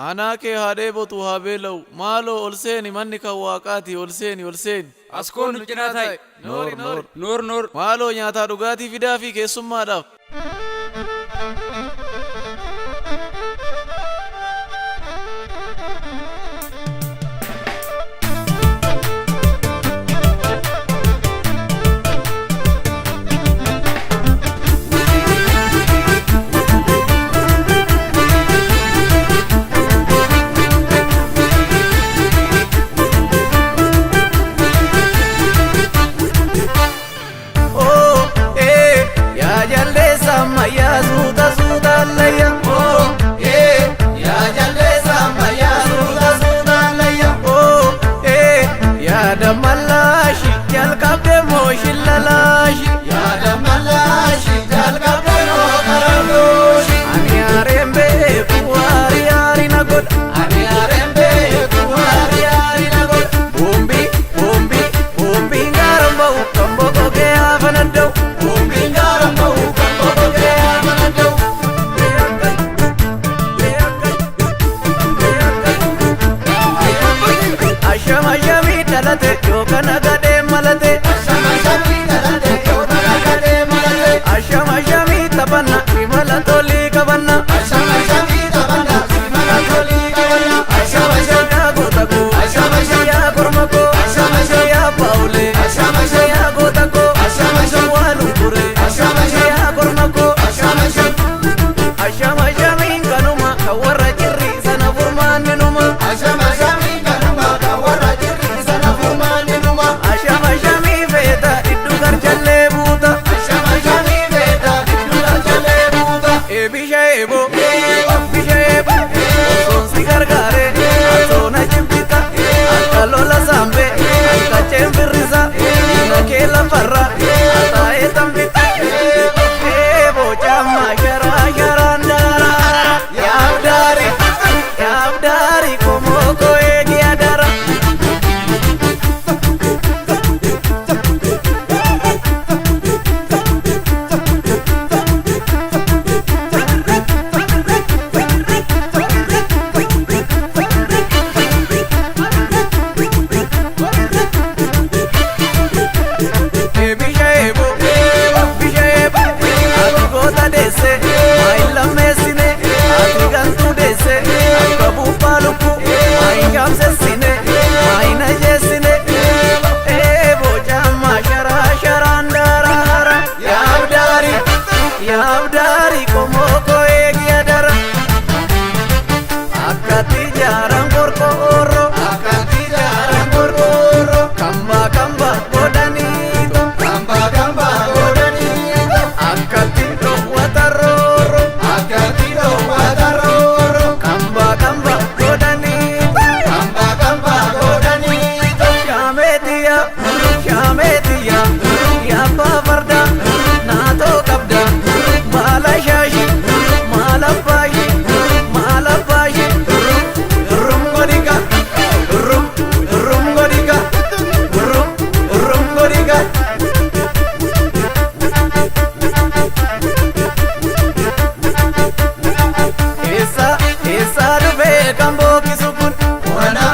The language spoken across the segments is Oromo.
Aanaa kee haa dheebotu haa beela'u maaloo ol seeni manni kan waaqaati ol seeni ol seeni. Askoon nu cinaa taa'i. Noori noori. Noor noor. Maaloo nyaataa dhugaatii fidaa fi keessummaadhaaf. Oh, eh, yaa jaldeessa ammayyaa suuta suuta allayya. Oh, eh, yaa jaldeessa ammayyaa suuta suuta allayya. Oh, eh, yaa dammallaashi jalqabde moo shillalaashi. Yaa dammallaashi jalqabde moo karandooshi. Ani aareen beeku waari yaari na godha. Ani aareen beeku waari yaari na godha. Boombii boombii boombiin gaaraan ba'u kan boqoqee hafanadda'u. Boombiin gaaraan ba'u kan boqoqee hafanadda'u. Asham ashamii dhalate yookaan agadee malate. Asham ashamii taphanna imala tolii qabanna. Yaa goota koo yaa korma koo yaa paawulee yaa goota koo waa lubbure yaa korma koo. Asham ashamiin kanuma kan warra jirri sana furmaanni numa. Asham ashamii feeta iddu garjallee buuta. Eebisha eeboo bisha eeboo osoon si gargaare atoona jibbita akka lola saambe akka ceembirrisa diina kee lafarra ataa'ee tambita. Eeboo caammaa sharaa sharaan daaraa yaabdaari yaabdaari qomoo koo eegi adara. Eebisha eeboo bisha eeboo ati goota deesse maa lammeessine ati gantuu deesse akka buuphaa lukkuu maa hin gaamsessine maa hin ajeessine. Eeboo caammaa sharaa sharaan daaraara yaabdaari yaabdaari qomoo koo eegi adara. Akkatti ijaaran qorqoorroo akkatti ijaaran qorqoorroo kambaa kambaa godhaniitu kambaa kambaa godhaniitu akkatti dhoowwata roorroo akkatti dhoowwata roorroo kambaa kambaa godhaniitu kambaa kambaa godhaniitu shaameetiya shaameetiya yaabbaa farda naatoo qabda baala shaashi maala baashi maala baashi rum godhiga rum rum godhiga rum rum godhiga. Eessa eessa dhufee kan bookisu kun wana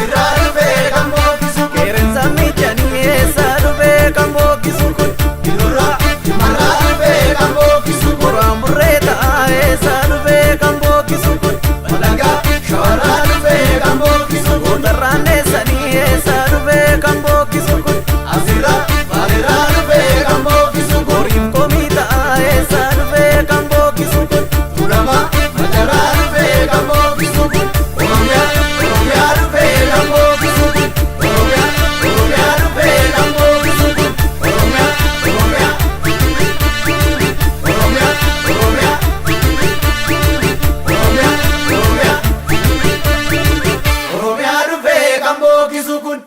irraa dhufee kan bookisu qeerransa miidhanii eessa dhufee kan bookisu kun irraa marraa dhufee kan bookisu qoraan burree ta'a eessa dhufee kan bookisu kun balagaa shawarraa dhufee kan bookisu gootarraan dheessanii eessa dhufee kan bookisu kun asirraa baalirraa dhufee kan bookisu horiif komii ta'a eessa dhufee kan bookisu kun Tulama majaraa dhufee kan bookisu kun Oromiyaa Oromiyaa dhufee kan bookisu kun Oromiyaa Oromiyaa dhufee kan bookisu kun Oromiyaa Oromiyaa Oromiyaa Oromiyaa Oromiyaa Oromiyaa Oromiyaa dhufee kan bookisu kun.